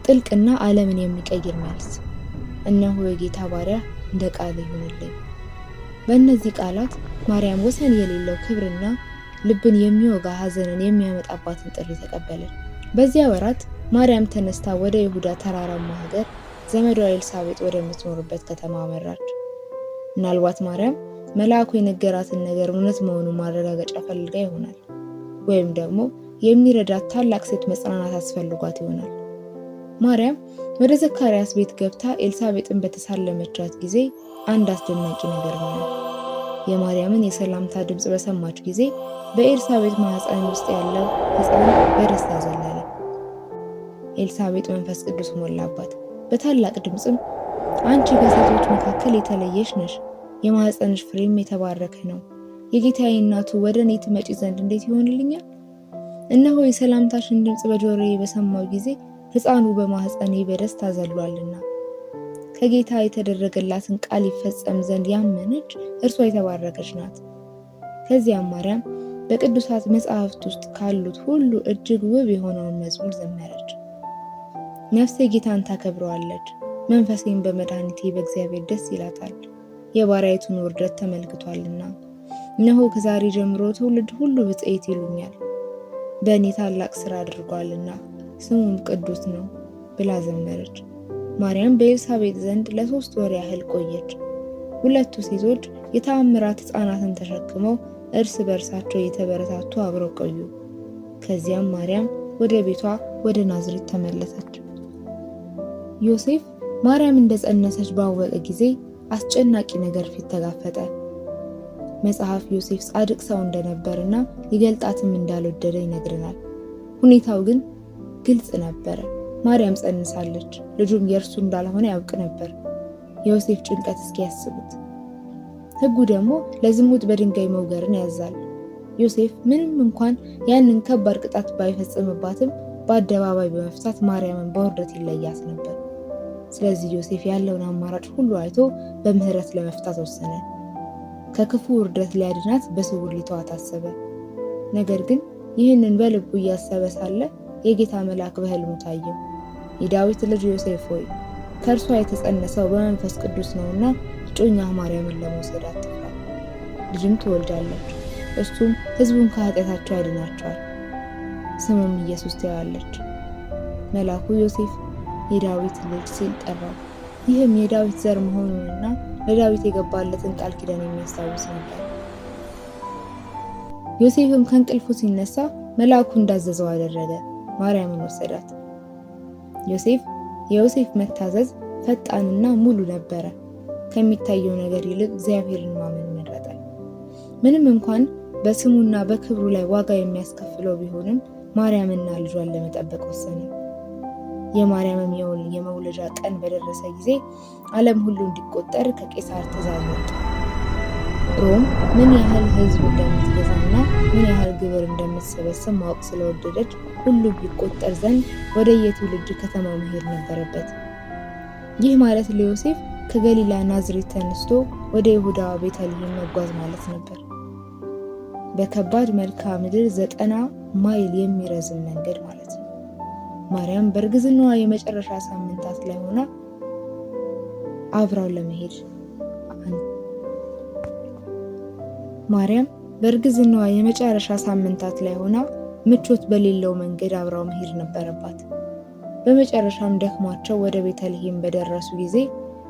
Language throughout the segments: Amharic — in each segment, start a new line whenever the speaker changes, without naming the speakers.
ጥልቅና ዓለምን የሚቀይር መልስ፣ እነሆ የጌታ ባሪያ፣ እንደ ቃልህ ይሁንልኝ። በእነዚህ ቃላት ማርያም ወሰን የሌለው ክብርና ልብን የሚወጋ ሐዘንን የሚያመጣባትን ጥሪ ተቀበለች። በዚያ ወራት ማርያም ተነስታ ወደ ይሁዳ ተራራማ ሀገር ዘመዷ ኤልሳቤጥ ወደምትኖርበት ከተማ አመራች። ምናልባት ማርያም መልአኩ የነገራትን ነገር እውነት መሆኑን ማረጋገጫ ፈልጋ ይሆናል። ወይም ደግሞ የሚረዳት ታላቅ ሴት መጽናናት አስፈልጓት ይሆናል። ማርያም ወደ ዘካርያስ ቤት ገብታ ኤልሳቤጥን በተሳለመቻት ጊዜ አንድ አስደናቂ ነገር ሆነ። የማርያምን የሰላምታ ድምፅ በሰማች ጊዜ በኤልሳቤጥ ማኅፀን ውስጥ ያለው ሕፃን በደስታ ዘለለ። ኤልሳቤጥ መንፈስ ቅዱስ ሞላባት፣ በታላቅ ድምፅም አንቺ ከሴቶች መካከል የተለየሽ ነሽ፣ የማኅፀንሽ ፍሬም የተባረከ ነው። የጌታዬ እናቱ ወደ እኔ ትመጪ ዘንድ እንዴት ይሆንልኛል? እነሆ የሰላምታሽን ድምፅ በጆሮዬ በሰማው ጊዜ ሕፃኑ በማኅፀኔ በደስታ ዘሏልና። ከጌታ የተደረገላትን ቃል ይፈጸም ዘንድ ያመነች እርሷ የተባረከች ናት። ከዚያም ማርያም በቅዱሳት መጻሕፍት ውስጥ ካሉት ሁሉ እጅግ ውብ የሆነውን መዝሙር ዘመረች። ነፍሴ ጌታን ታከብረዋለች፣ መንፈሴም በመድኃኒቴ በእግዚአብሔር ደስ ይላታል፣ የባሪያይቱን ውርደት ተመልክቷልና። እነሆ ከዛሬ ጀምሮ ትውልድ ሁሉ ብፅዕት ይሉኛል፣ በእኔ ታላቅ ሥራ አድርጓልና ስሙም ቅዱስ ነው ብላ ዘመረች። ማርያም በኤልሳቤጥ ዘንድ ለ3 ወር ያህል ቆየች። ሁለቱ ሴቶች የተአምራት ሕፃናትን ተሸክመው እርስ በእርሳቸው እየተበረታቱ አብረው ቆዩ። ከዚያም ማርያም ወደ ቤቷ ወደ ናዝሬት ተመለሰች። ዮሴፍ ማርያም እንደጸነሰች ባወቀ ጊዜ አስጨናቂ ነገር ፊት ተጋፈጠ። መጽሐፍ ዮሴፍ ጻድቅ ሰው እንደነበርና ሊገልጣትም እንዳልወደደ ይነግረናል። ሁኔታው ግን ግልጽ ነበረ። ማርያም ጸንሳለች፣ ልጁም የእርሱ እንዳልሆነ ያውቅ ነበር። የዮሴፍ ጭንቀት እስኪ ያስቡት። ሕጉ ደግሞ ለዝሙት በድንጋይ መውገርን ያዛል። ዮሴፍ ምንም እንኳን ያንን ከባድ ቅጣት ባይፈጽምባትም በአደባባይ በመፍታት ማርያምን በውርደት ይለያት ነበር። ስለዚህ ዮሴፍ ያለውን አማራጭ ሁሉ አይቶ በምህረት ለመፍታት ወሰነ። ከክፉ ውርደት ሊያድናት በስውር ሊተዋት አሰበ። ነገር ግን ይህንን በልቡ እያሰበ ሳለ የጌታ መልአክ በሕልሙ ታየው። የዳዊት ልጅ ዮሴፍ ሆይ፣ ከእርሷ የተጸነሰው በመንፈስ ቅዱስ ነውና እጮኛህ ማርያምን ለመውሰድ አትፍራ። ልጅም ትወልዳለች፣ እርሱም ሕዝቡን ከኃጢአታቸው ያድናቸዋል። ስሙም ኢየሱስ ትለዋለች። መልአኩ ዮሴፍ የዳዊት ልጅ ሲል ጠራው። ይህም የዳዊት ዘር መሆኑንና ለዳዊት የገባለትን ቃል ኪዳን የሚያስታውስ ነበር። ዮሴፍም ከእንቅልፉ ሲነሳ መልአኩ እንዳዘዘው አደረገ። ማርያምን ወሰዳት። የዮሴፍ መታዘዝ ፈጣንና ሙሉ ነበረ። ከሚታየው ነገር ይልቅ እግዚአብሔርን ማመን መረጠ። ምንም እንኳን በስሙና በክብሩ ላይ ዋጋ የሚያስከፍለው ቢሆንም ማርያምና ልጇን ለመጠበቅ ወሰነ። የማርያምም የመውለጃ ቀን በደረሰ ጊዜ ዓለም ሁሉ እንዲቆጠር ከቄሳር ትእዛዝ ወጣ። ሮም ምን ያህል ሕዝብ እንደምትገዛና ምን ያህል ግብር እንደምትሰበስብ ማወቅ ስለወደደች ሁሉም ይቆጠር ዘንድ ወደ የትውልድ ከተማው መሄድ ነበረበት። ይህ ማለት ለዮሴፍ ከገሊላ ናዝሬት ተነስቶ ወደ ይሁዳ ቤተልሔም መጓዝ ማለት ነበር። በከባድ መልክዓ ምድር 90 ማይል የሚረዝም መንገድ ማለት ነው። ማርያም በእርግዝናዋ የመጨረሻ ሳምንታት ላይ ሆና አብራው ለመሄድ ማርያም በእርግዝናዋ የመጨረሻ ሳምንታት ላይ ሆና ምቾት በሌለው መንገድ አብራው መሄድ ነበረባት። በመጨረሻም ደክሟቸው ወደ ቤተልሔም በደረሱ ጊዜ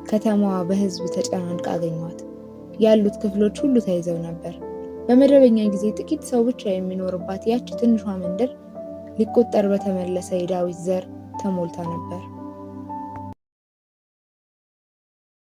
ከተማዋ በሕዝብ ተጨናንቃ አገኟት። ያሉት ክፍሎች ሁሉ ተይዘው ነበር። በመደበኛ ጊዜ ጥቂት ሰው ብቻ የሚኖርባት ያቺ ትንሿ መንደር ሊቆጠር በተመለሰ የዳዊት ዘር ተሞልታ ነበር።